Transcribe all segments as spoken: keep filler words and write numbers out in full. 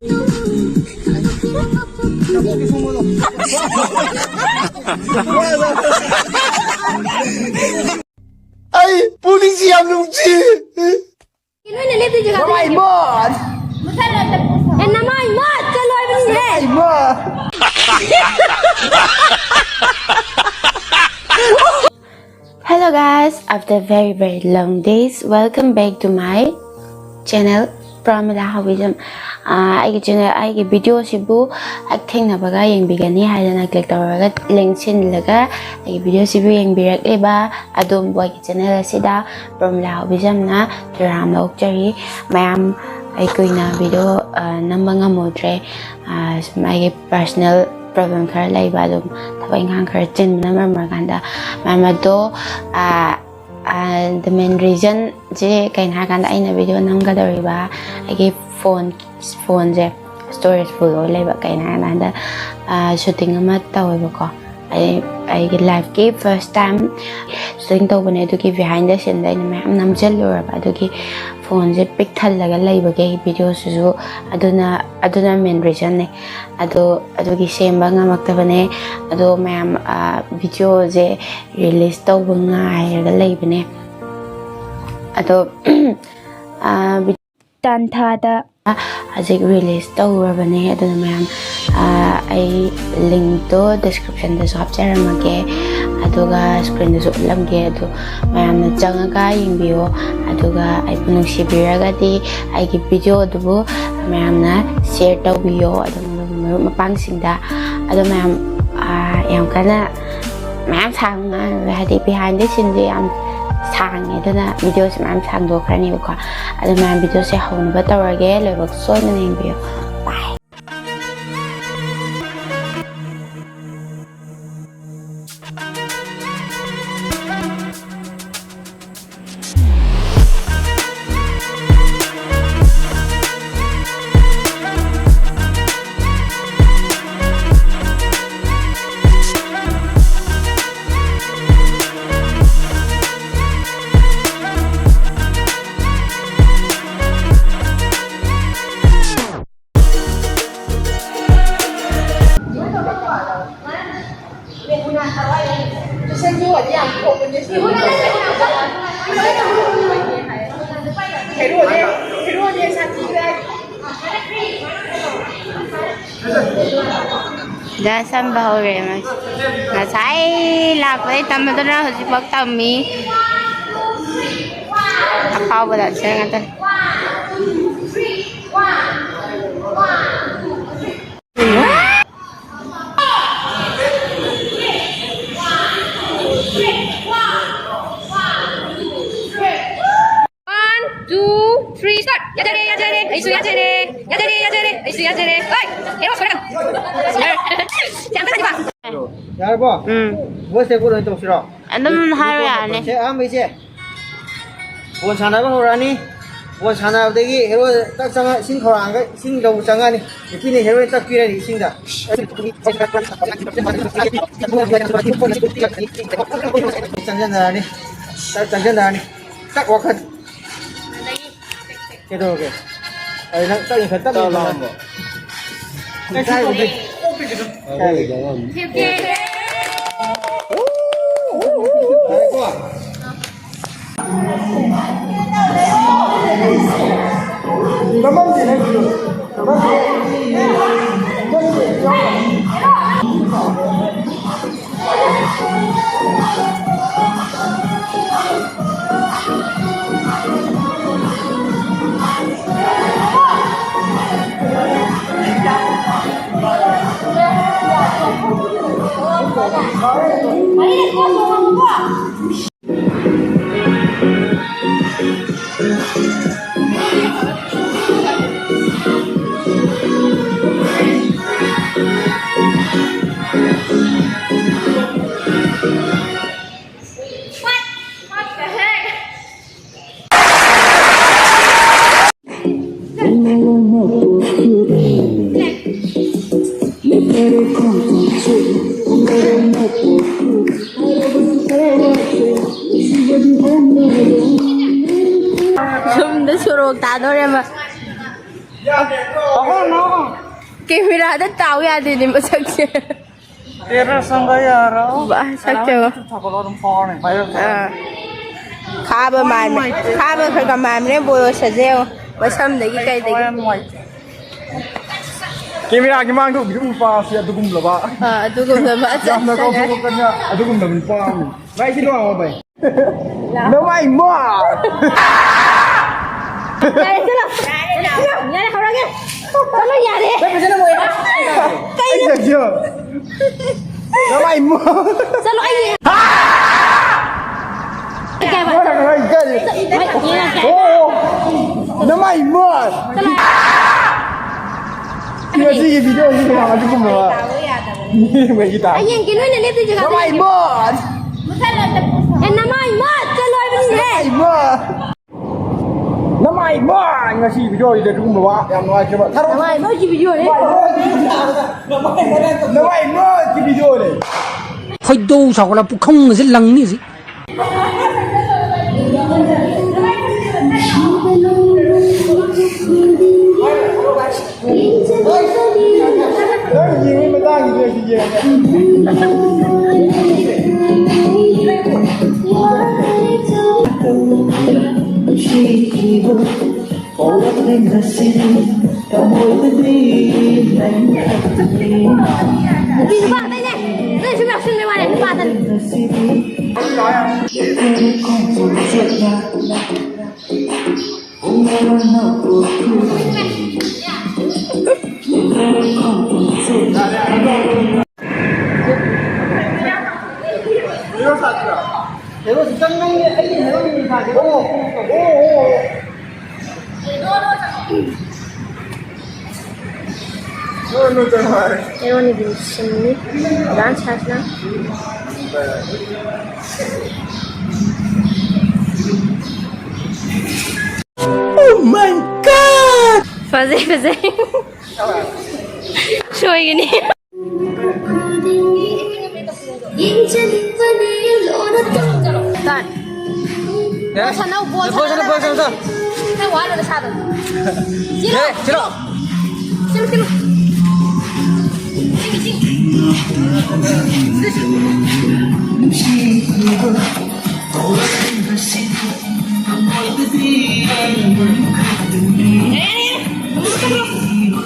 ꯑꯩ ꯄꯨꯛꯅꯤꯡꯁꯤ ꯌꯥꯝ ꯅꯨꯡꯁꯤ꯫ ꯅꯣꯏꯅ ꯂꯦꯞꯇꯣꯏ ꯖꯒꯥꯗ ꯂꯦꯞꯄꯣ꯫ ꯏꯃꯥ! ꯃꯨꯊꯠꯂꯣ ꯑꯝꯇ꯫ ꯑꯦ, ꯅꯃꯥꯏ ꯏꯃꯥ! ꯆꯠꯂꯣ ꯍꯥꯏꯕꯅꯤꯅꯦ꯫ ꯏꯃꯥ! Hello guys, after very very long days, welcome back to my channel, Pramila Hobbyism. ꯑꯥ, ꯑꯩꯒꯤ ꯆꯦꯅꯦꯜ, ꯑꯩꯒꯤ ꯚꯤꯗꯤꯑꯣꯁꯤꯕꯨ ꯍꯦꯛ ꯊꯦꯡꯅꯕꯒ ꯌꯦꯡꯕꯤꯒꯅꯤ ꯍꯥꯏꯗꯅ ꯀ꯭ꯂꯤꯛ ꯇꯧꯔꯒ ꯂꯦꯡꯁꯤꯜꯂꯒ ꯑꯩꯒꯤ ꯚꯤꯗꯤꯑꯣꯁꯤꯕꯨ ꯌꯦꯡꯕꯤꯔꯛꯂꯤꯕ ꯑꯗꯣꯝꯕꯨ ꯑꯩꯒꯤ ꯆꯦꯅꯦꯜ ꯑꯁꯤꯗ ꯄ꯭ꯔꯃꯤꯂꯥ ꯍꯣꯕꯤꯖꯝꯅ ꯇꯔꯥꯝꯅ ꯑꯣꯛꯆꯔꯤ꯫ ꯃꯌꯥꯝ, ꯑꯩ ꯀꯨꯏꯅ ꯚꯤꯗꯤꯑꯣ, ꯑ, ꯅꯝꯕ ꯉꯝꯍꯧꯗ꯭ꯔꯦ꯫ ꯑ, ꯁꯨꯝ ꯑꯩꯒꯤ ꯄꯔꯁꯅꯦꯜ ꯄ꯭ꯔꯣꯕ꯭ꯂꯦꯝ ꯈꯔ ꯂꯩꯕ, ꯑꯗꯨꯝ ꯊꯕꯛ ꯏꯪꯈꯥꯡ ꯈꯔ ꯆꯤꯟꯕꯅ ꯃꯔꯝ ꯑꯣꯏꯔꯀꯥꯟꯗ꯫ ꯃꯌꯥꯝ ꯑꯗꯣ, ꯑ, ꯑ, the main reason ꯁꯦ ꯀꯩꯅꯣ ꯍꯥꯏꯔꯀꯥꯟꯗ, ꯑꯩꯅ ꯚꯤꯗꯤꯑꯣ ꯅꯝꯒꯗꯧꯔꯤꯕ ꯑꯩꯒꯤ ꯐꯣꯟ, ꯐꯣꯟꯁꯦ ꯁ꯭ꯇꯣꯔꯦꯖ ꯐꯨꯜ ꯑꯣꯏ ꯂꯩꯕ꯫ ꯀꯩꯅꯣ ꯍꯥꯏꯔꯀꯥꯟꯗ, ꯑ, ꯁꯨꯇꯤꯡ ꯑꯃ ꯇꯧꯋꯦꯕꯀꯣ꯫ ꯑꯩ, ꯑꯩꯒꯤ ꯂꯥꯏꯐꯀꯤ ꯐꯥꯔꯁ ꯇꯥꯏꯝ ꯁꯨꯇꯤꯡ ꯇꯧꯕꯅꯦ꯫ ꯑꯗꯨꯒꯤ ꯕꯤꯍꯥꯏꯟ ꯗ ꯁꯤꯟꯗ ꯑꯩꯅ ꯃꯌꯥꯝ ꯅꯝꯁꯤꯜꯂꯨꯔꯕ, ꯑꯗꯨꯒꯤ ꯐꯣꯟꯁꯦ ꯄꯤꯛ ꯊꯜꯂꯒ ꯂꯩꯕꯒꯤ ꯑꯩ ꯚꯤꯗꯤꯑꯣꯁꯤꯁꯨ ꯑꯗꯨꯅ, ꯑꯗꯨꯅ ꯃꯦꯟ ꯔꯤꯖꯟꯅꯦ꯫ ꯑꯗꯣ ꯑꯗꯨꯒꯤ ꯁꯦꯝꯕ ꯉꯝꯃꯛꯇꯕꯅꯦ꯫ ꯑꯗꯣ ꯃꯌꯥꯝ, ꯑ, ꯚꯤꯗꯤꯑꯣꯁꯦ ꯔꯤꯂꯤꯁ ꯇꯧꯕ ꯉꯥꯏꯔꯒ ꯂꯩꯕꯅꯦ꯫ ꯑꯗꯣ, ꯑ, ꯇꯥꯟꯊꯥꯗ ꯍꯧꯖꯤꯛ ꯔꯤꯂꯤꯁ ꯇꯧꯔꯕꯅꯦ꯫ ꯑꯗꯨꯅ ꯃꯌꯥꯝ, ꯑ, ꯑꯩ ꯂꯤꯡꯛꯇꯣ ꯗꯤꯁꯀ꯭ꯔꯤꯞꯁꯟꯗꯁꯨ ꯍꯥꯞꯆꯔꯝꯃꯒꯦ, ꯑꯗꯨꯒ ꯁ꯭ꯀ꯭ꯔꯤꯟꯗꯁꯨ ꯎꯠꯂꯝꯒꯦ꯫ ꯑꯗꯣ ꯃꯌꯥꯝꯅ ꯆꯪꯉꯒ ꯌꯦꯡꯕꯤꯌꯣ꯫ ꯑꯗꯨꯒ ꯑꯩꯕꯨ ꯅꯨꯡꯁꯤꯕꯤꯔꯒꯗꯤ ꯑꯩꯒꯤ ꯚꯤꯗꯤꯑꯣ ꯑꯗꯨꯕꯨ ꯃꯌꯥꯝꯅ ꯁꯤꯌꯔ ꯇꯧꯕꯤꯌꯣ, ꯑꯗꯨꯒ ꯃꯔꯨꯞ ꯃꯄꯥꯡꯁꯤꯡꯗ꯫ ꯑꯗꯣ ꯃꯌꯥꯝ, ꯑ, ꯌꯥꯝ ꯀꯟꯅ, ꯃꯌꯥꯝ ꯁꯥꯡꯅ ꯉꯥꯡꯉꯔꯣꯏ, ꯍꯥꯏꯗꯤ ꯕꯤꯍꯥꯏꯟ ꯗ ꯁꯤꯟꯁꯦ ꯌꯥꯝ ꯁꯥꯡꯉꯦ, ꯑꯗꯨꯅ ꯚꯤꯗꯤꯑꯣꯁꯦ ꯃꯌꯥꯝ ꯁꯥꯡꯗꯣꯛꯈ꯭ꯔꯅꯦꯕꯀꯣ꯫ ꯑꯗꯣ ꯃꯌꯥꯝ ꯚꯤꯗꯤꯑꯣꯁꯦ ꯍꯧꯅꯕ ꯇꯧꯔꯒꯦ, ꯂꯣꯏꯕꯧ ꯁꯣꯏꯗꯅ ꯌꯦꯡꯕꯤꯌꯨ꯫ ꯕꯥꯏ꯫ ꯁꯤꯗ ꯁꯝꯕ ꯍꯧꯔꯦ ꯃꯥꯁꯦ꯫ ꯉꯁꯥꯏ ꯂꯥꯛꯄꯗꯩ ꯇꯝꯕꯗꯨꯅ ꯍꯧꯖꯤꯛꯐꯥꯎ ꯇꯝꯃꯤ꯫ ꯑꯐꯥꯎꯕ ꯗꯥꯟꯁꯔ ꯉꯥꯛꯇꯅꯤ꯫ One, two, three, start. ꯌꯥꯖꯔꯦ, ꯌꯥꯖꯔꯦ, ꯑꯩꯁꯨ ꯌꯥꯖꯔꯦ꯫ ꯌꯥꯖꯔꯦ, ꯌꯥꯖꯔꯦ, ꯑꯩꯁꯨ ꯌꯥꯖꯔꯦ꯫ ꯍꯣꯏ, ꯍꯦꯔꯣ ꯁꯣꯏꯔꯛꯀꯅꯨ꯫ ꯌꯥꯝ ꯀꯟꯅꯗꯤ ꯄꯥ-, ꯌꯥꯔꯕꯣ? ꯎꯝ꯫ ꯚꯣꯏꯁ ꯔꯦꯀꯣꯔꯗ ꯑꯣꯏꯅ ꯇꯧꯁꯤꯔꯣ? ꯑꯗꯨꯝ ꯍꯥꯏꯔꯣ, ꯌꯥꯔꯅꯤ꯫ ꯁꯦ, ꯑꯍꯥꯟꯕꯩꯁꯦ꯫ ꯕꯣꯜ ꯁꯥꯟꯅꯕ ꯍꯧꯔꯛꯑꯅꯤ꯫ ꯕꯣꯜ ꯁꯥꯟꯅꯕꯗꯒꯤ ꯍꯦꯔꯣ ꯇꯛ ꯆꯪꯉ ꯏꯁꯤꯡ ꯈꯧꯔꯥꯡꯒ ꯏꯁꯤꯡ ꯂꯧꯕ ꯆꯪꯉꯛꯑꯅꯤ꯫ ꯅꯨꯄꯤꯅ ꯍꯦꯔꯣꯏꯟ ꯇꯛꯄꯤꯔꯅꯤ ꯏꯁꯤꯡꯗ꯫ ꯆꯪꯁꯤꯟꯅꯔꯅꯤ꯫ ꯇꯛ ꯆꯪꯁꯤꯟꯅꯔꯅꯤ꯫ ꯇꯛ ꯋꯥꯈꯜ꯫ ꯀꯩꯗꯧꯔꯒꯦ? ꯑꯩ ꯅꯪ ꯇꯛ ꯌꯦꯡꯈꯠ ꯇꯞꯅ ꯆꯥꯛ ꯌꯦꯡꯈꯠ꯫ ꯂꯥꯝꯕ꯫ ꯀꯥꯏꯕꯗꯤ? ꯀꯥꯏꯕꯗꯤ? ꯌꯥꯔꯦꯀꯣ? ꯁꯣꯝꯗ ꯁꯣꯔꯣꯛ ꯇꯥꯗꯧꯔꯦ ꯑꯃ꯫ ꯀꯦꯃꯦꯔꯥꯗ ꯇꯥꯎ ꯌꯥꯗꯦꯅꯦ ꯃꯁꯛꯁꯦ꯫ ꯇꯦꯔꯥ ꯁꯪꯒꯥ ꯌꯥꯔꯥ꯫ ꯕꯥ, ꯁꯛ ꯌꯦꯡꯉꯣ꯫ ꯊꯥꯒꯠꯂꯣ ꯑꯗꯨꯝ ꯐꯥꯎꯔꯅꯤ, viral ꯆꯠꯂꯅꯤ꯫ ꯑꯥ꯫ ꯈꯥꯕ ꯃꯥꯟꯕ꯫ ꯈꯥꯕ ꯈꯔ ꯈꯔ ꯃꯥꯟꯕꯅꯦ ꯕꯣꯔꯣꯁꯁꯦ ꯌꯦꯡꯉꯣ꯫ ꯃꯁꯝꯗꯒꯤ ꯀꯩꯗꯒꯤ꯫ ꯊꯋꯥꯏ ꯌꯥꯝ ꯅꯨꯡꯉꯥꯏꯇꯦ꯫ ꯀꯦꯃꯦꯔꯥꯒꯤ ꯃꯥꯡꯗ ꯎꯕꯤꯔꯤꯕ ꯅꯨꯄꯥ ꯑꯁꯤ ꯑꯗꯨꯒꯨꯝꯂꯕ, ꯑ, ꯑꯗꯨꯒꯨꯝꯂꯕ ꯌꯥꯝꯅ ꯆꯠꯆꯒꯦ꯫ ꯀꯥꯎꯊꯣꯛꯀꯟꯕ ꯑꯗꯨꯒꯨꯝꯂꯕ ꯅꯨꯄꯥ ꯑꯃꯅꯤ꯫ ꯚꯥꯏ, ꯁꯤ ꯂꯥꯛꯑꯣ, ꯚꯥꯏ꯫ ꯂꯥꯛꯑꯣ꯫ ꯅꯃꯥꯏ ꯃꯣꯠ! ꯌꯥꯔꯦ, ꯆꯠꯂꯣ꯫ ꯌꯥꯔꯦ, ꯍꯧꯔꯒꯦ꯫ ꯆꯠꯂꯣ, ꯌꯥꯔꯦ꯫ ꯅꯪ ꯐꯖꯅ ꯃꯣꯏ꯫ ꯀꯩꯅꯣ? ꯑꯩ ꯆꯠꯁꯤꯔꯣ? ꯅꯃꯥꯏ ꯃꯣꯠ! ꯆꯠꯂꯣ, ꯑꯩ ꯀꯩ ꯍꯥꯏꯕ? ꯅꯃꯥꯏ ꯀꯔꯤ? ꯌꯦꯡꯉꯛꯀꯦ꯫ ꯑꯣ, ꯅꯃꯥꯏ ꯃꯣꯠ! ꯆꯠꯂꯣ꯫ ꯉꯁꯤꯒꯤ video ꯁꯤ ꯃꯌꯥꯝ ꯑꯗꯨꯒꯨꯝꯂꯕ ꯃꯤꯑꯣꯏꯕꯒꯤ ꯇꯥꯏꯞ꯫ ꯍꯌꯦꯡꯒꯤ ꯅꯣꯏꯅ ꯂꯦꯞꯇꯣꯏ ꯖꯒꯥꯗ ꯅꯃꯥꯏ ꯂꯦꯞꯄꯣ꯫ ꯃꯣꯠ! ꯑꯦ, ꯅꯃꯥꯏ ꯃꯣꯠ! ꯆꯠꯂꯣ ꯍꯥꯏꯕꯅꯤꯅꯦ꯫ ꯅꯃꯥꯏ ꯃꯣꯠ! ꯅꯃꯥꯏ ꯃꯣꯠ! ꯉꯁꯤ video ꯁꯤꯗ ꯑꯗꯨꯒꯨꯝꯕ ꯋꯥ ꯌꯥꯝ ꯅꯨꯡꯉꯥꯏꯇ꯭ꯔꯕ꯫ ꯊꯥꯔꯛꯑꯣ꯫ ꯅꯃꯥꯏ ꯃꯣꯠꯀꯤ video ꯅꯦ꯫ ꯅꯃꯥꯏ ꯃꯣꯠꯀꯤ video ꯅꯦ꯫ ꯈꯣꯏꯗꯧ ꯁꯥꯎꯒꯠꯂ ꯄꯨꯈꯝ ꯑꯁꯤ ꯂꯪꯅꯤ ꯍꯧꯖꯤꯛ꯫ ꯅꯪ ꯌꯦꯡꯕꯩ ꯃꯇꯥꯡꯒꯤꯗꯤ ꯑꯩꯁꯨ ꯌꯦꯡꯉꯦ꯫ ꯅꯨꯄꯤ ꯅꯨꯄꯥ ꯑꯇꯩꯅꯦ꯫ ꯅꯣꯏ ꯁꯨꯝ ꯌꯥꯎꯁꯟꯕꯩ ꯋꯥꯅꯦ, ꯅꯨꯄꯥ ꯑꯇꯩ꯫ ꯍꯦꯔꯣ ꯁꯥꯇ꯭ꯔ? ꯍꯦꯔꯣ ꯁꯤ ꯆꯪ ꯅꯪ ꯑꯩꯒꯤ ꯍꯦꯔꯣ ꯃꯤꯡ ꯊꯥꯒꯦ꯫ ꯑꯣ, ꯑꯣ, ꯑꯣ, ꯑꯣ꯫ ꯅꯣ, ꯅꯣ, ꯆꯪꯉꯣ ꯍꯥꯏꯔꯦ꯫ ꯍꯦꯔꯣꯅꯤꯒꯤ ꯁꯤꯟꯅꯤ꯫ ꯗꯥꯟꯁ ꯁꯥꯁꯤꯅ꯫ Oh my God! ꯐꯖꯩ, ꯐꯖꯩ꯫ ꯁꯣꯏꯒꯅꯤ꯫ ꯁꯥꯟꯅꯧ, ꯕꯣꯜ ꯁꯥꯟꯅꯧ, ꯕꯣꯜ ꯁꯥꯟꯅꯧ, ꯁꯥꯟꯅꯧ꯫ ꯅꯪ ꯋꯥ ꯂꯣꯏꯔ ꯁꯥꯗꯧ꯫ ꯆꯦꯜꯂꯣ꯫ ꯑꯦ, ꯆꯦꯜꯂꯣ꯫ ꯆꯦꯜꯂꯨ, ꯆꯦꯜꯂꯨ꯫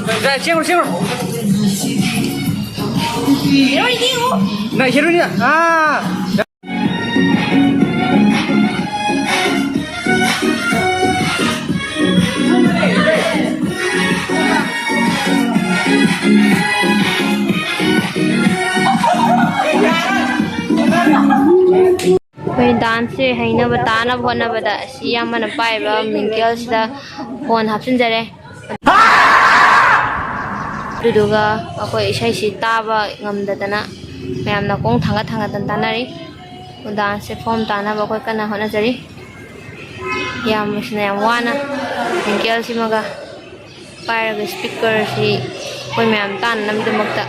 자, שים ꯀ ꯅꯨ, ꯁꯤꯝ ꯀ ꯅꯨ. ꯅ ꯍꯦꯔꯣꯏꯅꯤ. ꯑꯥ. ꯑꯩꯈꯣꯏ ꯗꯥꯟꯁꯁꯦ ꯍꯩꯅꯕ ꯇꯥꯅꯕ ꯍꯣꯠꯅꯕꯗ ꯑꯁꯤ ꯏꯌꯥꯝꯕꯅ ꯄꯥꯏꯕ ꯃꯤꯡꯀꯦꯜꯁꯤꯗ ꯐꯣꯟ ꯍꯥꯞꯆꯤꯟꯖꯔꯦ꯫ ꯑꯗꯨꯗꯨꯒ ꯑꯩꯈꯣꯏ ꯏꯁꯩꯁꯤ ꯇꯥꯕ ꯉꯝꯗꯗꯅ ꯃꯌꯥꯝ ꯅꯥꯀꯣꯡ ꯊꯥꯡꯒꯠ ꯊꯥꯡꯒꯠꯇꯅ ꯇꯥꯅꯔꯤ꯫ ꯗꯥꯟꯁꯁꯦ ꯐꯣꯝ ꯇꯥꯅꯕ ꯑꯩꯈꯣꯏ ꯀꯟꯅ ꯍꯣꯠꯅꯖꯔꯤ꯫ ꯏꯌꯥꯝꯕꯁꯤꯅ ꯌꯥꯝ ꯋꯥꯅ ꯃꯤꯡꯀꯦꯜꯁꯤꯃꯒ ꯄꯥꯏꯔꯒ ꯏꯁꯄꯤꯀꯔꯁꯤ ꯑꯩꯈꯣꯏ ꯃꯌꯥꯝ ꯇꯥꯅꯅꯕꯒꯤꯗꯃꯛꯇ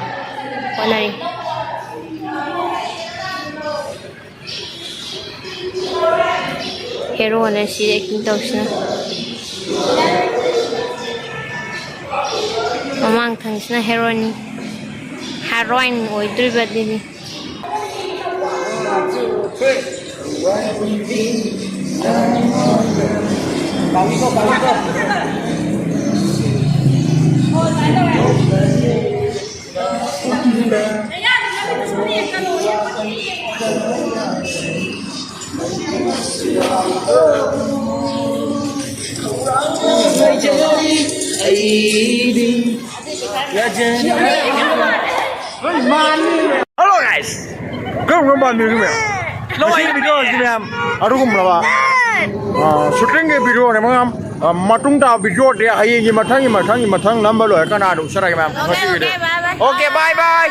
ꯍꯣꯠꯅꯔꯤ꯫ ꯍꯦꯔꯣꯅ ꯁꯤ ꯑꯦꯛꯇꯤꯡ ꯇꯧꯁꯤꯅ꯫ ꯃꯃꯥꯡ ꯊꯪꯁꯤꯅ ꯍꯦꯔꯣꯏꯟ, ꯍꯦꯔꯣꯏꯟ ꯑꯣꯏꯗꯣꯔꯤꯕ ꯑꯗꯨꯅꯤ꯫ Hello guys, ꯀꯔꯝ ꯀꯔꯝ ꯄꯥꯝꯕꯤꯔꯤꯒꯦ ꯃꯌꯥꯝ? ꯉꯁꯤꯒꯤ ꯚꯤꯗꯤꯑꯣ ꯑꯁꯤ ꯃꯌꯥꯝ ꯑꯗꯨꯒꯨꯝꯂꯕ ꯁꯨꯇꯤꯡꯒꯤ ꯚꯤꯗꯤꯑꯣꯅꯦ ꯃꯌꯥꯝ꯫ ꯑ, ꯃꯇꯨꯡ ꯇꯥꯕ ꯚꯤꯗꯤꯑꯣꯗꯤ ꯍꯌꯦꯡꯒꯤ ꯃꯊꯪꯒꯤ ꯃꯊꯪꯒꯤ ꯃꯊꯪ ꯅꯝꯕ ꯂꯣꯏꯔꯀꯥꯟꯗ ꯑꯗꯨꯝ ꯎꯠꯆꯔꯒꯦ ꯃꯌꯥꯝ꯫ ꯉꯁꯤꯒꯤꯗꯤ okay, bye bye.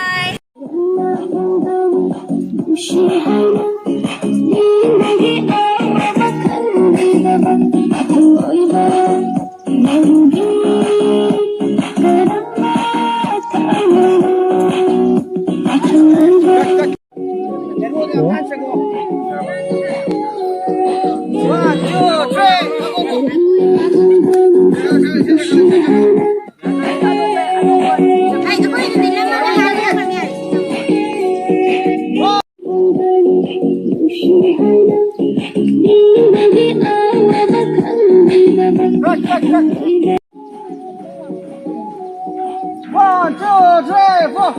One, two, three, four.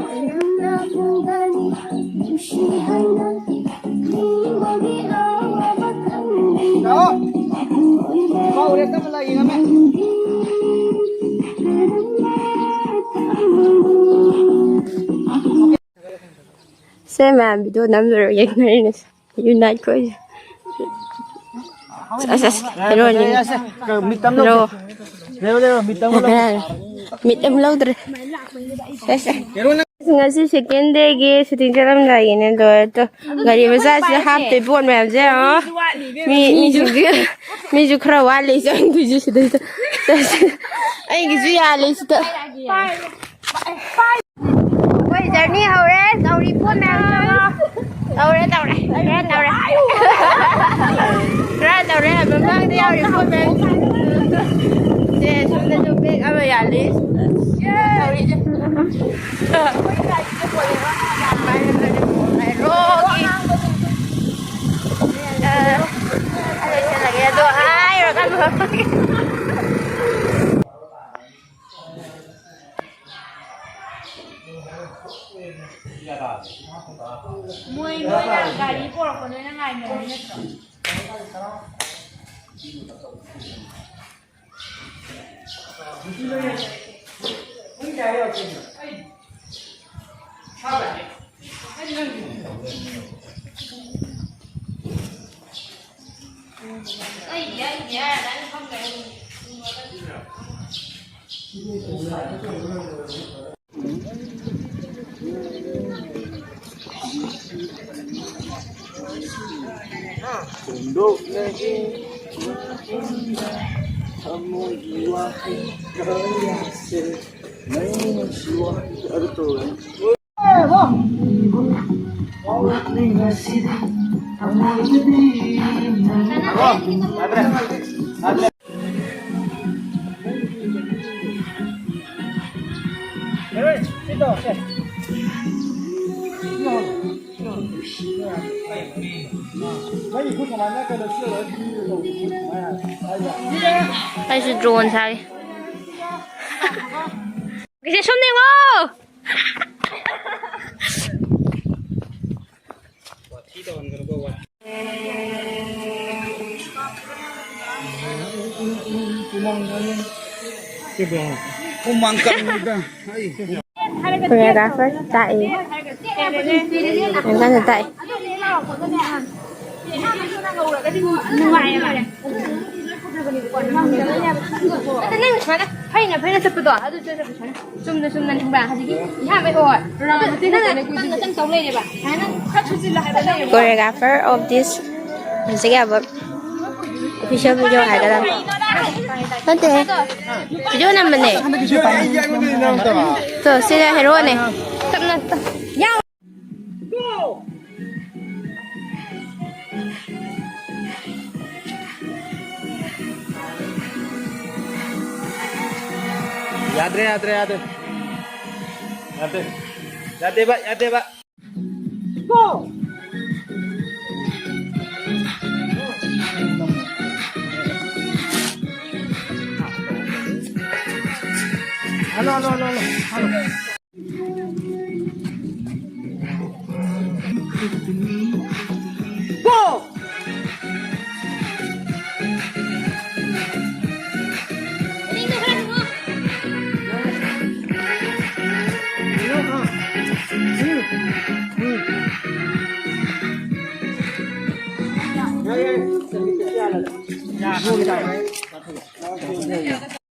ꯂꯥꯛꯑꯣ꯫ ꯍꯧꯔꯦ, ꯇꯞꯅ ꯂꯥꯛꯏ, ꯉꯝꯃꯦ꯫ ꯁꯦ ꯃꯌꯥꯝ, ꯚꯤꯗꯤꯑꯣ ꯅꯝ ꯂꯣꯏꯔꯒ ꯌꯦꯡꯅꯔꯤꯅꯦ꯫ ꯌꯨꯅꯥꯏꯠ ꯈꯣꯏꯁꯦ꯫ ꯑꯁ, ꯑꯁ, ꯍꯦꯔꯣꯅꯤ꯫ ꯌꯥꯔꯦ, ꯌꯥꯔꯦ, ꯌꯥꯔꯦ꯫ ꯃꯤꯠ ꯇꯝ ꯂꯧꯁꯦ꯫ ꯍꯦꯔꯣ꯫ ꯂꯩꯔꯣ, ꯂꯩꯔꯣ, ꯃꯤꯠ ꯇꯝ ꯂꯧꯁꯦ꯫ ꯃꯤꯠ ꯑꯃ ꯂꯧꯗ꯭ꯔꯦ꯫ ꯑꯁ, ꯑꯁ꯫ ꯍꯦꯔꯣ ꯅꯪ ꯉꯁꯤ ꯁꯦꯀꯦꯟ ꯗꯦꯒꯤ ꯁꯨꯇꯤꯡ ꯆꯠꯂꯝꯗꯥꯏꯒꯤꯅꯦ, ꯂꯣꯏꯔꯦ꯫ ꯒꯥꯔꯤ ꯃꯆꯥꯁꯤꯗ ꯍꯥꯞꯇꯣꯏ ꯄꯣꯠ ꯃꯌꯥꯝꯁꯦ ꯌꯦꯡꯉꯣ꯫ ꯃꯤ, ꯃꯤꯁꯤꯡꯁꯤ, ꯃꯤꯁꯨ ꯈꯔ ꯋꯥꯠꯂꯤ ꯆꯪꯗꯣꯏꯁꯦ ꯁꯤꯗꯩꯗ꯫ ꯑꯩꯒꯤꯁꯨ ꯌꯥꯜꯂꯦ ꯁꯤꯗ꯫ ꯑꯩꯈꯣꯏ ꯖꯔꯅꯤ ꯍꯧꯔꯦ꯫ ꯇꯧꯔꯤ ꯄꯣꯠ ꯃꯌꯥꯝ ꯆꯪꯉꯣ꯫ ꯇꯧꯔꯦ, ꯇꯧꯔꯦ꯫ ꯈꯔ ꯇꯧꯔꯦ꯫ ꯈꯔ ꯇꯧꯔꯦ꯫ ꯃꯃꯥꯡꯗ ꯌꯥꯎꯔꯤ ꯄꯣꯠ ꯃꯌꯥꯝ꯫ ꯁꯦ, ꯁꯣꯝꯗꯁꯨ ꯕꯦꯛ ꯑꯃ ꯌꯥꯜꯂꯤ꯫ ꯇꯧꯔꯤꯁꯦ꯫ ꯔꯣꯒꯤ꯫ ꯑ, ꯂꯣꯏꯁꯤꯜꯂꯒꯦ꯫ ꯑꯗꯣ ꯍꯥꯏꯔꯨꯔꯀꯥꯟꯗ ꯃꯣꯏ, ꯅꯣꯏꯅ ꯒꯥꯔꯤ ꯄꯣꯔꯛꯄ ꯅꯣꯏꯅ ꯉꯥꯏꯅꯔꯤ ꯅꯠꯇ꯭ꯔꯣ? ꯐꯣꯡꯗꯣꯛꯂꯒꯦ ꯊꯃꯣꯏꯒꯤ ꯋꯥꯍꯩ ꯀꯌꯥꯁꯦ, ꯅꯪ ꯅꯨꯡꯁꯤ ꯋꯥꯍꯩ ꯑꯗꯨ ꯇꯧꯔꯦ꯫ ꯐꯥꯎꯔꯛꯂꯤꯕꯁꯤꯗꯤ ꯊꯃꯣꯏꯗꯗꯤ ꯅꯪ ꯑꯩꯁꯨ ꯗ꯭ꯔꯣꯟ ꯁꯥꯒꯦ꯫ ꯁꯦ ꯁꯨꯝ ꯌꯦꯡꯉꯣ꯫ ꯍꯨꯃꯥꯡ ꯀꯥꯡꯗ ꯑꯩ꯫ Choreographer ꯇꯥꯛꯏ꯫ ꯌꯥꯝ ꯀꯟꯅ ꯇꯥꯛꯏ꯫ ꯅꯠꯇꯦ, ꯅꯪ ꯁꯨꯃꯥꯏꯅ ꯐꯩꯅ ꯐꯩꯅ ꯆꯠꯄꯗꯣ ꯑꯗꯨ ꯆꯠꯄ ꯁꯨꯃꯥꯏꯅ ꯆꯨꯝꯅ ꯆꯨꯝꯅ ꯈꯪꯕ꯭ꯔꯥ? ꯍꯧꯖꯤꯛꯀꯤ ꯏꯍꯥꯟꯕꯩ ꯍꯣꯏ꯫ ꯅꯪ ꯅꯪ ꯅꯪ ꯇꯧ ꯂꯩꯔꯦꯕ꯫ ꯁꯨꯃꯥꯏꯅ ꯈꯔ ꯁꯨꯖꯤꯜꯂꯣ ꯍꯥꯏꯕ ꯂꯩꯔꯦꯕ꯫ Choreographer of this music album, official video ꯍꯥꯏꯒꯗꯕ ꯅꯠꯇꯦ, video ꯅꯝꯕꯅꯦ꯫ ꯇꯣ, ꯁꯤꯅ ꯍꯦꯔꯣꯅꯦ꯫ ꯇꯞꯅ ꯇꯞ-, ꯌꯥꯎ꯫ ꯌꯥꯗ꯭ꯔꯦ, ꯌꯥꯗ꯭ꯔꯦ, ꯌꯥꯗ꯭ꯔꯦ꯫ ꯌꯥꯗꯦ꯫ ꯌꯥꯗꯦꯕ, ꯌꯥꯗꯦꯕ꯫ Hello, hello, hello, hello, hello.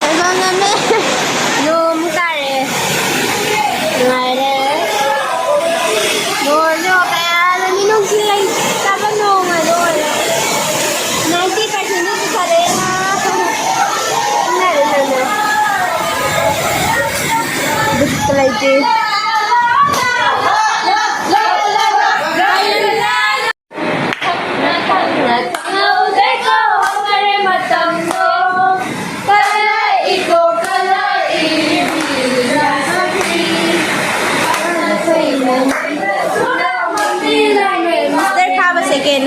ꯇꯥꯏꯕꯪ ꯉꯝꯃꯦ꯫ ꯅꯣꯡꯃꯨꯛ ꯇꯥꯔꯛꯑꯦ꯫ ꯅꯨꯡꯉꯥꯏꯔꯦ꯫ ꯅꯣꯡꯁꯨ ꯀꯌꯥꯗ ꯃꯤꯅꯨꯡꯁꯤ ꯂꯩꯇꯕ ꯅꯣꯡ ꯑꯗꯣ ꯑꯣꯏꯔꯦ꯫ Ninety percent ꯗꯤ ꯄꯨꯈꯠꯂꯛꯑꯦ ꯉꯥ꯫ ꯏꯪꯅꯔꯦ ꯂꯣꯏꯅ꯫ ꯕꯤꯠꯀ ꯂꯩꯇꯦ꯫ Master ꯐꯥꯕ second꯫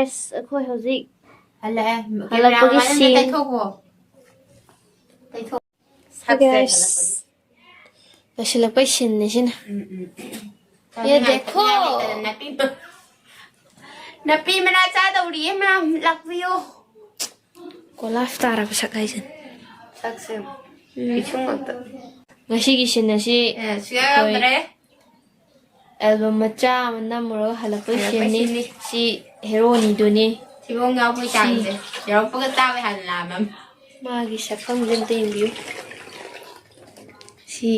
ꯑꯁ, ꯑꯩꯈꯣꯏ ꯍꯧꯖꯤꯛ ꯍꯜꯂꯛꯑꯦ꯫ ꯍꯜꯂꯛꯄꯒꯤ Camera ꯃꯃꯥꯡꯗ scene. ꯇꯩꯊꯣꯛꯈꯣ꯫ ꯇꯩꯊꯣꯛ꯫ Hi guys. ꯂꯣꯏꯁꯤꯜꯂꯛꯄꯩ ꯁꯤꯟꯅꯤ ꯁꯤꯅ꯫ ꯎꯝ, ꯎꯝ, ꯎꯝ꯫ ꯌꯦ ꯗꯦꯈꯣ꯫ ꯅꯥꯄꯤ ꯃ-, ꯅꯥꯄꯤ ꯃꯅꯥ ꯆꯥꯗꯧꯔꯤꯌꯦ ꯃꯌꯥꯝ, ꯂꯥꯛꯄꯤꯌꯣ꯫ ꯀꯣꯂꯥꯞꯁ ꯇꯥꯔꯕ ꯁꯛ ꯍꯥꯏꯁꯤꯅꯤ꯫ ꯁꯛꯁꯦ ꯎꯝ꯫ ꯄꯤꯁꯨꯝ ꯉꯥꯛꯇ꯫ ꯉꯁꯤꯒꯤ ꯁꯤꯟ ꯑꯁꯤ ꯑꯦ, ꯁꯨꯌꯥ ꯌꯥꯎꯗ꯭ꯔꯦ꯫ ꯑꯦꯜꯕꯝ ꯃꯆꯥ ꯑꯃ ꯅꯝꯃꯨꯔꯒ ꯍꯜꯂꯛꯄꯒꯤ ꯍꯜꯂꯛꯄꯩ ꯁꯤꯟꯅꯤ꯫ ꯁꯤꯟꯅꯤ꯫ ꯁꯤ ꯍꯦꯔꯣꯅꯤꯗꯨꯅꯤ꯫ ꯊꯤꯕꯣꯡ ꯌꯥꯎꯕꯒꯤ ꯆꯥꯡꯁꯦ꯫ ꯌꯧꯔꯛꯄꯒ ꯆꯥꯕ ꯍꯥꯟꯅ ꯂꯥꯝꯃꯝ꯫ ꯃꯥꯒꯤ ꯁꯛꯐꯝꯁꯦ ꯑꯝꯇ ꯌꯦꯡꯕꯤꯌꯨ꯫ ꯁꯤ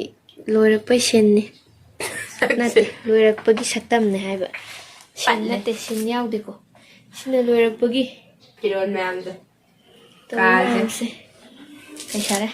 ꯂꯣꯏꯔꯛꯄꯩ ꯁꯤꯟꯅꯤ꯫ ꯅꯠꯇꯦ, ꯂꯣꯏꯔꯛꯄꯒꯤ ꯁꯛꯇꯝꯅꯦ ꯍꯥꯏꯕ꯫ ꯁꯤꯟ ꯄꯠꯂꯦ꯫ ꯅꯠꯇꯦ, ꯁꯤꯟ ꯌꯥꯎꯗꯦꯀꯣ꯫ ꯁꯤꯅ ꯂꯣꯏꯔꯛꯄꯒꯤ ꯐꯤꯔꯣꯜ ꯃꯌꯥꯝꯗꯣ꯫ ꯇꯧꯔꯤ ꯀꯥꯁꯦ꯫ ꯃꯌꯥꯝꯁꯦ꯫ ꯀꯩ ꯁꯥꯔꯦ?